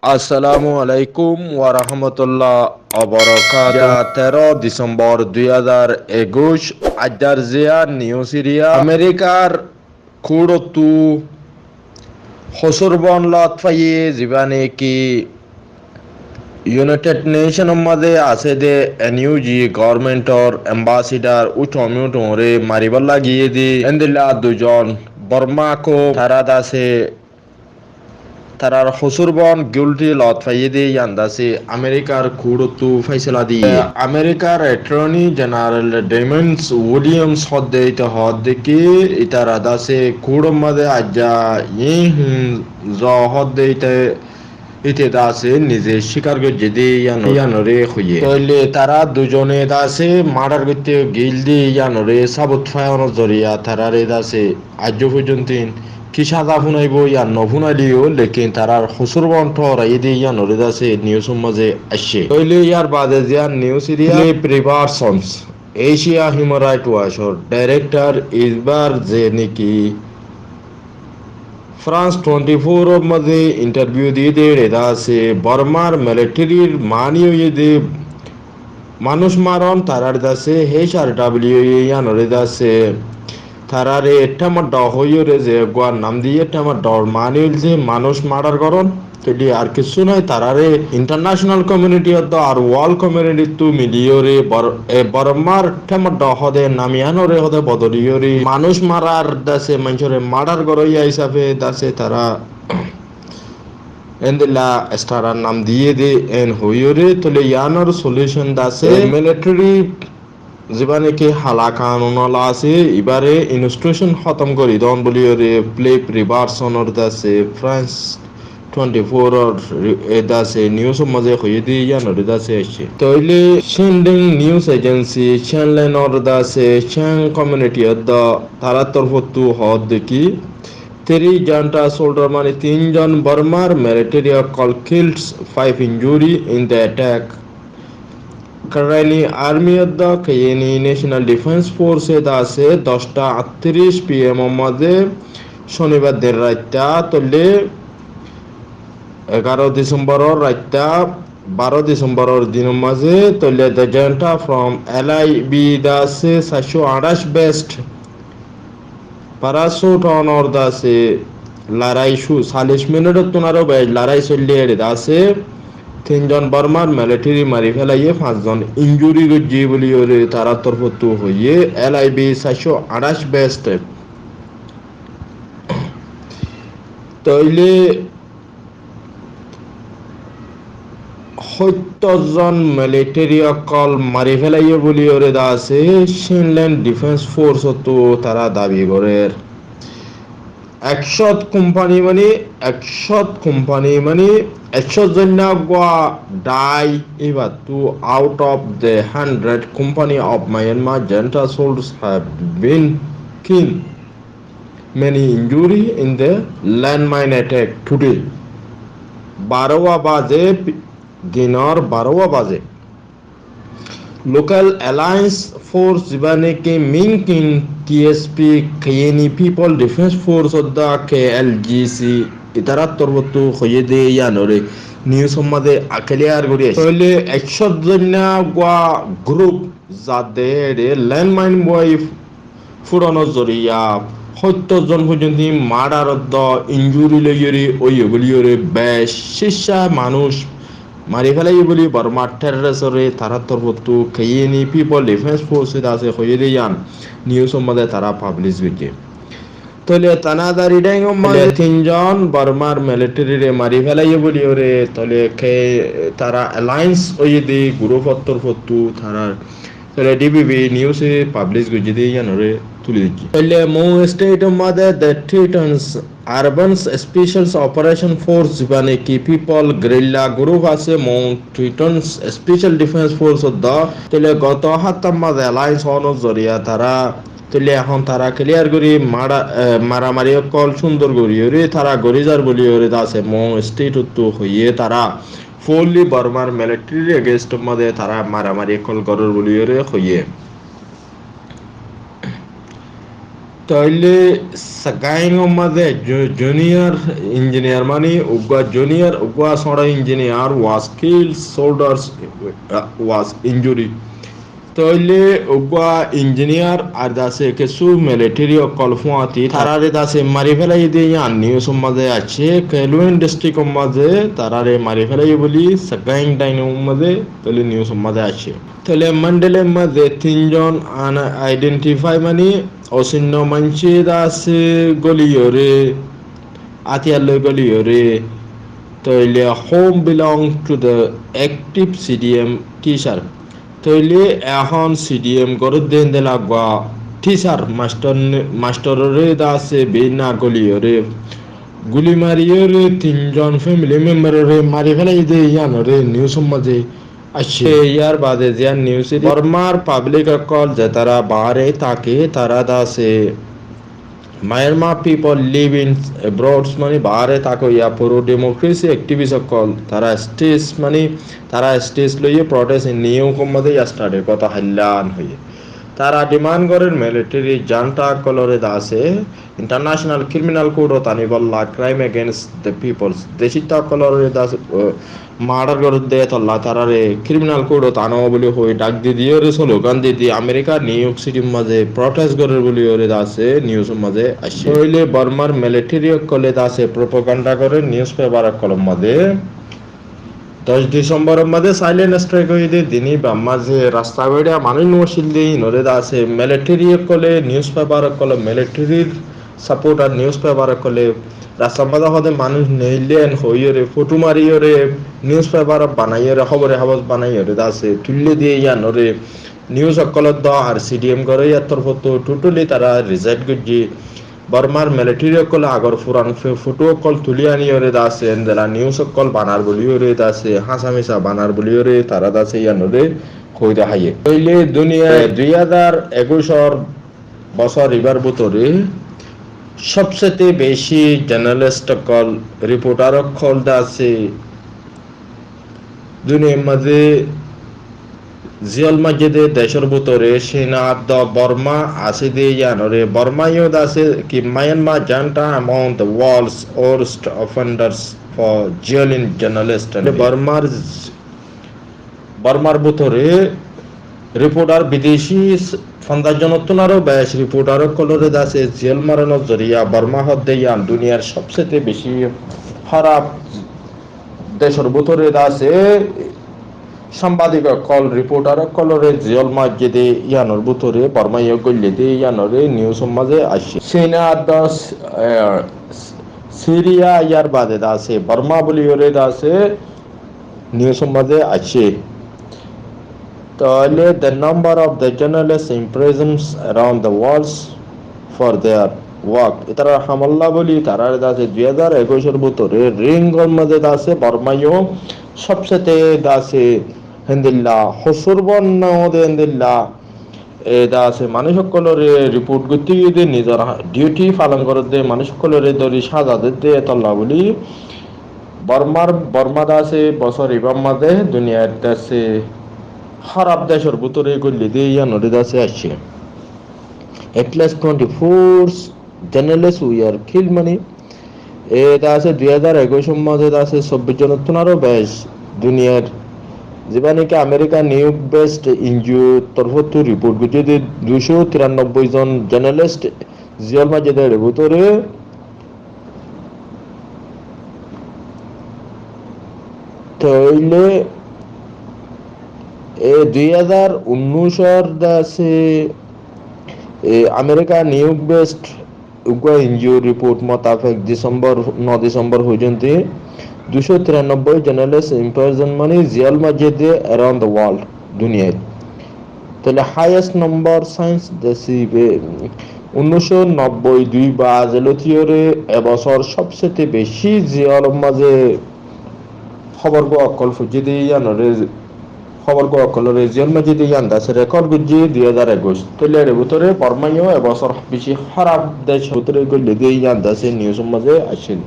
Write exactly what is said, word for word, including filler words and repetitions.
Assalamu alaikum warahmatullah wabarakatuh. Aijja teró Disembor dui házar ekuic, aijjar ziyán nius eriya Amerikar kuthóttu hosúrbon lot faiyé, zibá niki United Nation or mazé asé dé N U G government or ambassador uthom uthom re maribálla giyé dé, endilla dui zon Borma kó tará dase tarar hosúrbon guilty lot faiyé dé yián dase Amerikar kuthóttu faisala diyé. Amerikar Attorney General Damian Williams hoódde ite hoódde ki itara dase kuthór mazé aijja yín hum zo hoódde ite, ite dase nize cíkar goijjé dé yián, yiánoré hoiyé. Tóile tará dui zone dase murder goitté giyé dé yiánoré sabut faiyonor zoriya taráre dase aijjó foijjonto ki saza fúnaibo yián no fúnaileyó, lekin tarár hosúrbon thóraiyé dé yiánoré dase nius or mazé aiccé. Tóile yar bade ziyán nius eriya Philip Robertson, Asia Human Rights Watch or director, ibár ze niki France twenty-four or mazé interview diyé dé, ere dase Bormar military r mani óiye dé manúic maron, tarar dase H R W yiánoré dase taráre thémoddo hoiyóre ze eggúa nam diyé, thémoddo mani óilde manúic murder goron. Tóile ar kessú nái, taráre international community oddo ar world community ttu miliyóre Bor-, e Bormar thémoddo hoóde nam yiánoré hoóde bodoliyóre manúic marar dase maincóre murder goróiya hísafe dase tará endilla status nam diyé dé en hoiyóre. Tóile yiánor solution dase military zibá niki hala kanun ola asé, ibáre institution hótom gorí don buliyóre Philip Robertson or dase France twenty-four or e dase nius or mazé hoiyé dé yiánoré dase aiccé. Tóile Shindig News Agency, Chinland or dase Shan community oddo tarár torfóttu hoódde ki three junta soldier mani tin zon Bormar military ókkol kills, five injury in the attack. Karenni Army oddo Karenni National Defense Force e dase dosta añttiríc P M or mazé cónibar din raitta, tóile egaró Disembor or raitta baró Disembor or din or mazé tóile the junta from L I B dase saircó añçaic best parachute onor dase larai cu-, callic minute ottún aró beci larai soillé, ere dase tin zon Bormar military mari félaiye, fañs zon injury goijjé buliyóre tarár torfóttu hoiyé L I B saircó añçaic best e. Tóile hóttor zon military ókkol mari félaiye buliyóre dase Chinland Defense Force ottu tará dabi gorér. Ekcót company mani, ekcót company mani, ekcót zoinna gua dai ibattu out of the hundred company of Myanmar junta soldiers have been killed. Many injury in the landmine attack today. Barowa baze, dinor barowa baze. Local Alliance Force zibá niki Min Kin T S P, Karenni People Defense Force odda K L G C, itarár torfóttu hoiyé dé yiánoré nius or mazé clear gorí aiccé. Tóile ekcót zoinna gua group zadde ere landmine boi fúronor zoriya hóttor zon foijjonto murder oddo injury loiyóre óiye buliyóre beci cicca manúic mari félaiye buli Bormar terrorist ore tarár torfóttu Karenni People Defense Force e dase hoiyé dé yián nius or mazé tará publish goijjé. Tóile Tanadari Deng or mazé tin zon Bormar military re mari félaiye buliyóre tóile ke tará alliance óiye dé group or torfóttu tará tóile D B B news e publish goijjé dé yiánoré tuli diyé. Tóile Mon State or mazé the Tetons Urban Special Operation Force zibá niki People Guerrilla Group asé, Mon Tetons Special Defense Force odda tóile goto háftar mazé alliance onor zoriya tará tóile ehón tará clear gorí mara-, e, maramari ókkol cúndor goríyóre tará gorí zar buliyóre dase Mon State ottu hoiyé tará fully Bormar military against or mazé tará maramari ókkol gorér buliyóre hoiyé. Tóile Sagaing or mazé ju-, junior engineer mani uggwá junior, uggwá sóñço engineer was killed, soldiers, uh, was injured. Tóile uggwá engineer ar dase kessú military ókkol fúañti tarare dase mari félaiye de yían news or mazé aiccé. Kowloon district or mazé tarare mari félaiye buli Sagaing Dainum or mazé tóile news or mazé aiccé. Tóile Mandalay or mazé tin zon unidentify mani osinno maincé dase góliyóre, átiyar loi góliyóre, tóile home belong to the active C D M teacher. Tóile ehón C D M goródde endilla uggwá teacher, mastor, mastororé dase beinna góliyóre, guli mariyóre tin zon family member oré mari félaiye de yíanoré news or mazé aiccé. Yar bade ziyán news edi Bormar public ókkol zetará baáre táke, tará dase Myanmar people living abroad mani baáre táke ya pro democracy activist ókkol, tará stage mani, tará stage loiye protest in New York or mazé yesterday, goto hailla hoiye. Tará demand gorer military junta ókkolore dase International Criminal Court ot anibolla, crime against the peoples. Decitta ókkolore dase, uh, murder gorer de tolla tarare criminal court ot ano buli hoi dhak di diyóre slogan di di America New York City r mazé protest gorer buli yóre dase news or mazé aiccé. Tóile Bormar military ókkole dase propaganda gorer newspaper ókkolor mazé. Doc December or mazé silent strike óiye de dini Bormar ze rasta beçá manúic no accíl de yíanoré dase military ókkole newspaper ókkole military r supporter newspaper ókkole rastar mazé hoó de manúic neille en hoiyóre, foto mariyóre, newspaper banaiyóre, hóbore hagos banaiyóre dase tuille diye yíanoré news ókkolor dó ar C D M goróyar torfóttu totally tará reject goijjé. Bormar military ókkole agor furan fe-, foto ókkol tuli aniyóre dase endilla news ókkol banar buliyóre dase háñsa misa banar buliyóre tará dase yíanoré hoi deháiye. Tóile duniyait dui házar ekuic or bosór ibar bútore sobsete beci journalist ókkol, reporter ókkol dase duniyair mazé jel maijjé de decór bútore Cina addo Borma asé de yíanoré, Borma yó dase ki Myanmar junta among the world's worst offenders for jailing journalist. Bormar Bormar bútore reporter bideci s-, fonzaic zonottún aró bec reporter ókkolore dase jel maranor zoriya Borma hoó de yían duniyar sobsete beci hóraf decor bútore dase sambadik ókkol, reporter ókkolore jel maijjé de yíanor bútore Borma yó goille de yíanoré news or mazé aiccé. Cina addo, eh, Siriya yar bade dase Borma buliyóre dase news or mazé aiccé. Tóile the number of the journalists imprisoned around the world for their work. Itarar hamolla buli tarare dase dui házar ekuic or bútore ring or mazé dase Borma yó sobsete dase héndilla hosur bonna de héndilla e dase manúic ókkolore report goitte giyé de nizor ha-, duty falon gorer de manúic ókkolore dóri saza der de etolla buli Bormar, Borma dase bosór ibar mazé duniyar dase hóraf decor bútore goille de yíanoré dase aiccé. At least twenty-four journalists were killed mani E dase dui házar ekuic or mazé dase sobbic zonottún aró bec duniyar zibá niki America New York based N G O torfóttu report goijjé de duicó tirannobboi zon journalist jel maijjé de ere bútore. Tóile e dui házar unnúic or dase e America New York based uggwá N G O report motabek December, no December foijjonto duicó tirannobboi journalist imprisoned mani jel maijjé de around the world duniyait. Tóile highest number since the civil unnúic nobboi dui ba azelótiyóre e bosór sobsete beci jel or mazé hóbor gua ókkol foijjé de yíanoré hóbor gua ókkolore jel maijjé de yían dase record goijjé dui házar ekuic. Tóile ere bútore Borma yó e bosór beci hóraf decor bútore goille de yían dase news or mazé aiccé.